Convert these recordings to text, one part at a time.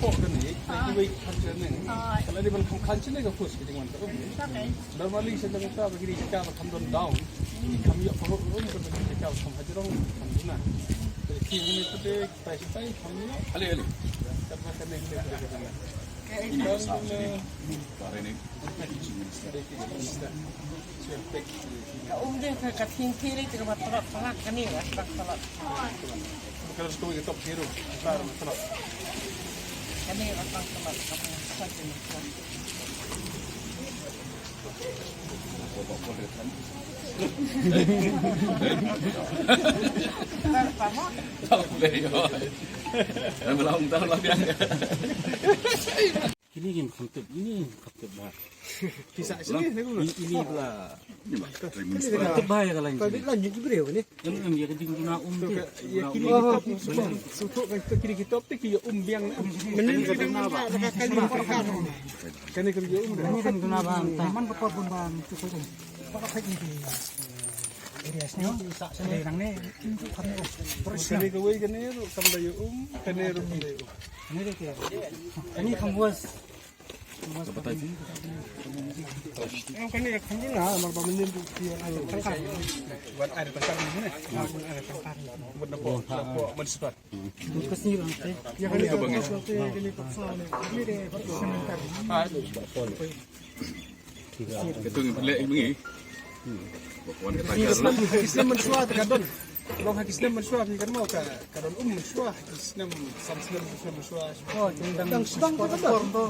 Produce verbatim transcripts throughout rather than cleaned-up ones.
pok kane, ka kiwei ki khan sha ne. Ka la dei ban kham khan sha ne ka first ka jingwan ka um. Normally sha jong ka ba kine ki ka ba kham don down. Kam ïoh ka ruh ruh ka bagi ka kam hajrong kam duna. Ki ni tu de tai tai kam ïoh. Ale ale. Kata kane kane kane. Ini ka sa ni. Bare ni. Ka um de ka ka thing thiri ka ba tolak tolak kane ba tolak tolak. Kalau sekolah kita biru, besar tolak. Kane ba tolak tolak kane. Kini ngin kham tip, ini kham tip ba. Kisah sini, ini, ini pula. Kham tip ba ïa ka lain. Em em ïa ka jingduna um te. Ïa kini ki top ni semua. Sukuk kan kita kini ki top te ki ïa um biang. Menang kita menang. Kani kani ïa um. Ini kan guna ba. Taman ba por pun ba. Kane kawei kane ruh kam da ïa um, kane ruh kam da ïa um. Kane ruh kam. Kane kam was. Em, kane kam da na, mar ba mynnin tu ki, eh, tangkar. Wan ai tangkar ni ne. Wan ai tangkar. Mut na po, na po, mut sepat. Ka sni bang te. Ïa kane ka bang. Kane de. Ah, itu. Ketung pelek ini. Bukan kita. Ki snem, ki snem mynshuwa te ka don. Long ha ki snem mynshuwa ki kan mo ka, ka don um mynshuwa, ki snem, san snem, snem mynshuwa. Oh, dang, dang, dang, dang.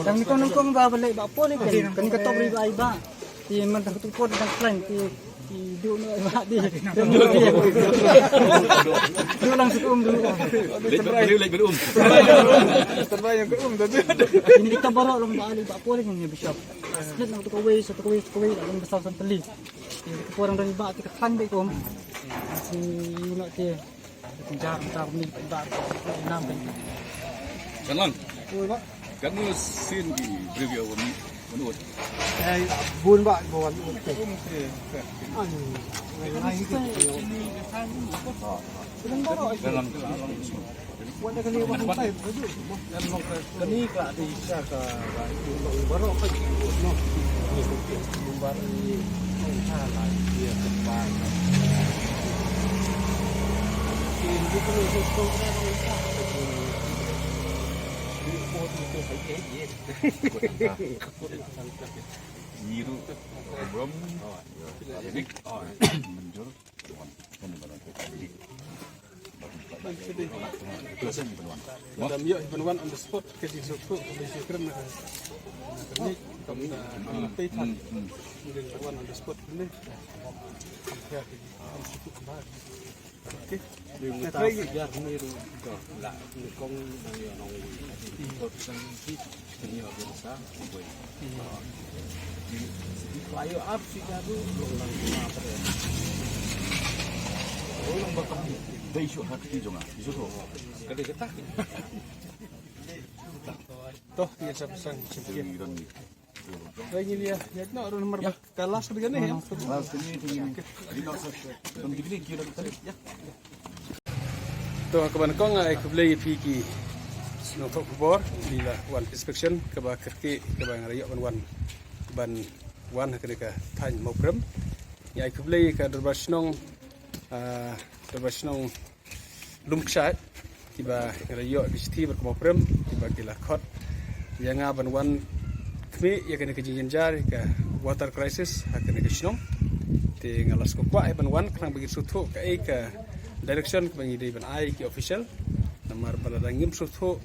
Dang ni kong, ni kong ba balei ba po ni kan, kan ka top ri ba ai ba. Ti man ta tu por dang plan ti, ti du no ba di. Du lang sukum du. Lek ber um. Terbayang ke um tadi. Ini kita baru long ba ali ba po ni kan bishop. Split na tu kawei, satu kawei, satu kawei, long besar san peli. Ti ka por dang ba ti ka plan de kom. Si you nak ti. Jar jar ni ba nam kan. Kan lang. Oi ba. Kan nu sin di review wan wan ut. Eh, bun ba ba wan ut. Ai. Ai. Dalam dalam. Wan da kani wan tai. Kani ka di sa ka ba. Baroh ka. Baroh ka. Dam ïoh ban wan on the spot ka jingsngewthuh ka jingsngewkren na ka, na ka ni kam na pei than. Ban wan on the spot ni. Ya, ka jingsngewthuh ka ba. Okay. Ni trai jar ni ru ko la ni kong nang ïoh nong. Ko sang ki. Toh, ïa sa phew san. Ïa ngin ïa, ïa no, ruh namar ba ka last ka dei kane, ïa. Last ka dei kane. Ïa. Toh, kaba nyngkong nga ai khublei ïa phi ki nongthoh khubor, phi la wan inspection, kaba kyrkieh, kaba nga la ïoh ban wan, ban wan ha kane ka thaiñ Mawprem. Nga ai khublei ïa ka dorbar shnong, ah, dorbar shnong Lumkshaid, kiba ki la ïoh ki shithi bad ka Mawprem, kiba ki la khot ïa nga ban wan khmih ïa kane ka jingjynjar, ïa ka water crisis ha kane ka shnong. Te nga la sngewkwah ïa ban wan khnang ba ngin sngewthuh kaei ka direction kaba ngi dei ban ai ki official. Namar ba lada ngim sngewthuh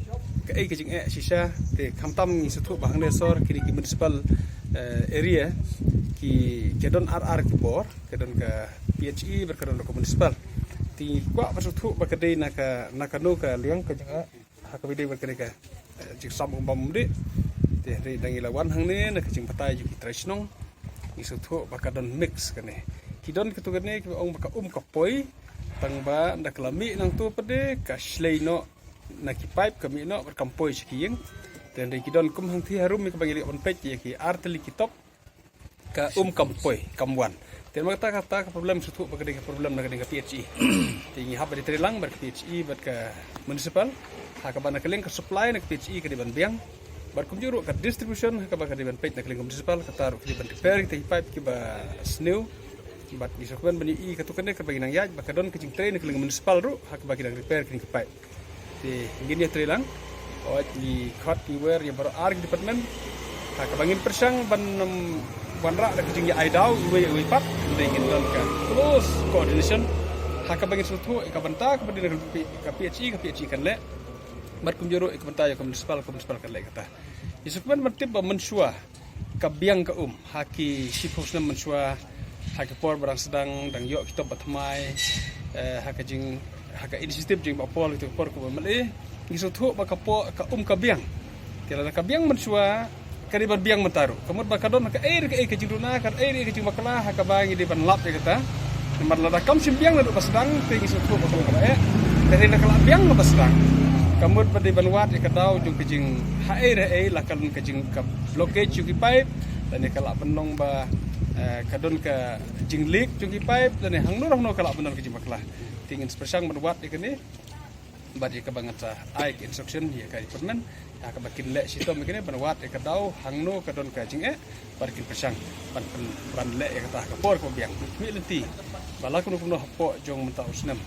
kaei ka jingeh shisha, te khamtam ngi sngewthuh ba hangne sor kine ki municipal, eh, area ki, ki don ar ar ki bor. Ka don ka P H E bad ka don ka municipal. Te ngi kwah ban sngewthuh ba ka dei na ka, na kano ka liang ka jingeh ha kaba ïadei bad kane ka, eh, jingsam um bam um dih. Te hynrei da ngi la wan hangne na ka jingbatai jong ki trai shnong, ngi sngewthuh ba ka don mix kane. Ki don kito kane kiba ong ba ka um ka poi, tang ba ynda ka la mih nangto pat de ka shlei noh na ki pipe, ka mih noh bad kam poi sha ki ïing. Te hynrei ki don kum hangthie harum kaba ngi la ïoh ban peit ïa ki ar tylli ki top. Ka um kam poi, kam wan. Te namar kata, kata ka problem sngewthuh ba ka dei ka problem na ka dei ka P H E. Te ngi hap ban ïatreilang bad ka P H E bad ka municipal. Ha kaba na ka liang ka supply na ka P H E ka dei ban biang. Bad kumjuh ruh ka distribution ha kaba ka dei ban peit na ka liang ka municipal, kata ruh ka dei ban repair kita ki pipe kiba sniew. Bad ngi sngewkmen ban ïohi katto katne kaba ngi nang ïaid ba ka don ka jingtrei na ka liang municipal ruh ha kaba ki dang repair kine ki pipe. Te ngin ïa trei lang. Hooid, ngi khot ngi wer ïa baroh ar ki department ha kaba ngin pyrshang ban, um, wanrah da ka jingïa ai daw iwei ïa iwei pat. Te ngin don ka close coordination ha kaba ngin sngewthuh ïa ka bynta kaba dei na ka P H E, ka P H E kan leh. Bad kumjuh ruh ïa ka bynta ïa ka municipal, ka municipal kan leh kata. Ngi sngewkmen ban tip ba mynshuwa ka biang ka um ha ki shiphew snem mynshuwa, ha ki por ba dang sdang, dang ïoh ki top ba thymmai, eh, ha ka jing, ha ka initiative jingbapoh, ki por kaba mlien, ngi sngewthuh ba ka por ka um ka biang. Te lada ka biang mynshuwa, ka dei ban biang mynta ruh. Ka mut ba ka don kaei re kaei ka jingduna, kaei re kaei ka jingbakla ha kaba ngi dei ban lap ïa kata. Namar lada kam shym biang naduh ba sdang, te ngi sngewthuh ba ka long kaba eh. Te hynrei lada ka la biang naduh ba sdang, ka mut ba dei ban wad ïa ka daw jong ka jing haei re haei, la ka long ka jing ka blockage jong ki pipe, lane ka lah ban long ba, eh, ka don ka jing leak jong ki pipe, lane hangno hangno ka lah ban don ka jingbakla. Te ngin sa pyrshang ban wad ïa kane bad ïa kaba ngan sa ai ka instruction ïa ka department ha kaba kin leh shitom ïa kane ban wad ïa ka daw hangno ka don ka jingeh, bad kin pyrshang ban pyn, ban leh ïa kata ha ka por kaba biang. Mih lynti ba la kumno kumno hapoh jong mynta u snem,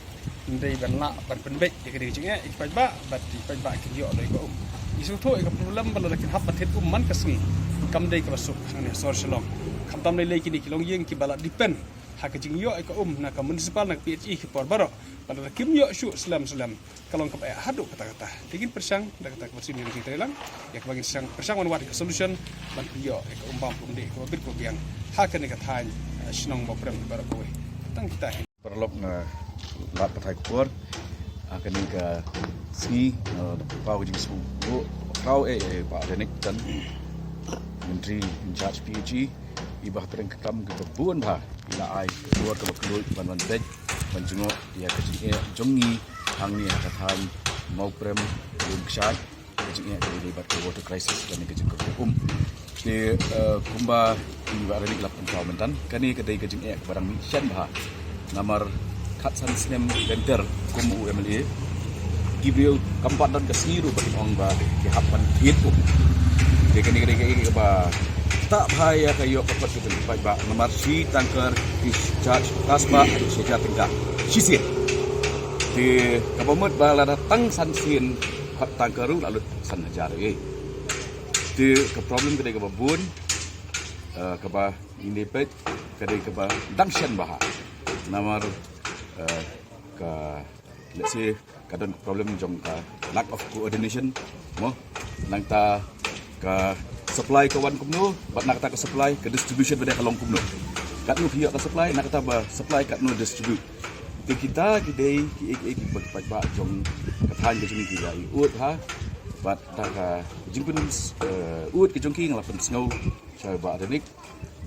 ym dei ban lah ban pynbeit ïa kane ka jingeh ïa ki paidbah, bad ki paidbah kin ïoh da ka um. Ngi sngewthuh ïa ka problem ba lada kin hap ban thied um man ka sngi, kam dei kaba suk hangne ha sor Shillong. Khamtam lei lei kine ki longïing kiba la depend ha ka jingïoh ïa ka um na ka municipal, na ka P H E ha ki por baroh. Bad lada kim ïoh shuh slem slem, ka long kaba eh haduh katta katta. Te ngin pyrshang da kata ka mynsiem ngin trei lang ïa kaba ngin pyrshang, pyrshang ban wad ïa ka solution ban pynïoh ïa ka um bam ka um dih kaba bit kaba biang ha kane ka thaiñ, eh, shnong Mawprem baroh kawei. Tang kita hi. Paralok, nga lad pathai ka por ha kane ka sngi, eh, da pynpaw ka jingsngewnguh, pynpaw eh, eh, Bah Renick Tan, Myntri in charge P H E, i ba ha pdeng ka kam kaba bun bha i la ai ka por kaba kylluid ban wan peit ban jngoh ïa ka jingeh jong ngi hangne ha ka thaiñ Mawprem, Lum Kshaid, ka jingeh ka dei bad ka water crisis lane ka jingkyrkhu um. Te, eh, kumba i Bah Renick la pynpaw mynta, kane ka dei ka jingeh kaba dang mih shen bha. Namar khatsan snem lynter kum u M L A, ki briew kam pat don ka sngi ruh ba kin ong ba ki hap ban thied um. Te kane ka dei kaei kaba ktah bha ïa ka ïoh ka kot ka jong ki paidbah, namar shi tanker ki charge ka spah haduh shi hajar tyngka shisien. Te kaba mut ba lada tang san sien, kot tanker ruh la lut san hajar ïa. Te ka problem ka dei kaba bun, eh, kaba ngin ïa peit ka dei kaba dang shen bha. Namar, eh, ka, let's say, ka don ka problem jong ka lack of coordination, mo. Nangta ka supply ka wan kumno, bad na kata ka supply ka distribution pat ka long kumno. Katno phi ïoh ka supply, na kata ba supply katno distribute. Te kita ki dei kiei kiei kiba ki paidbah jong ka thaiñ ka jong ngi ki la ïoh ha. Bad da ka jingpyn, eh, ïoh ka jong ki nga la pynsngew sha Bah Renick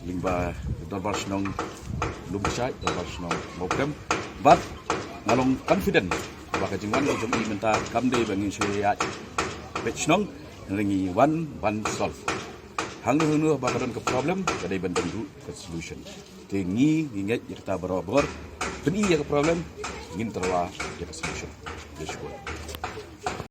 lyngba Dorbar Shnong Lum Kshaid, Dorbar Shnong Mawprem. Bad nga long confident ba ka jingwan ka jong i mynta kam dei ba ngin shu ïaid peit shnong, hynrei ngi wan ban solve. Hangno hangno ba ka don ka problem, ka dei ban don ruh ka solution. Te ngi, ngi ngeit ïa kata barabor. Pyni ïa ka problem, ngin tyrwa ïa ka solution. Ïa shukor.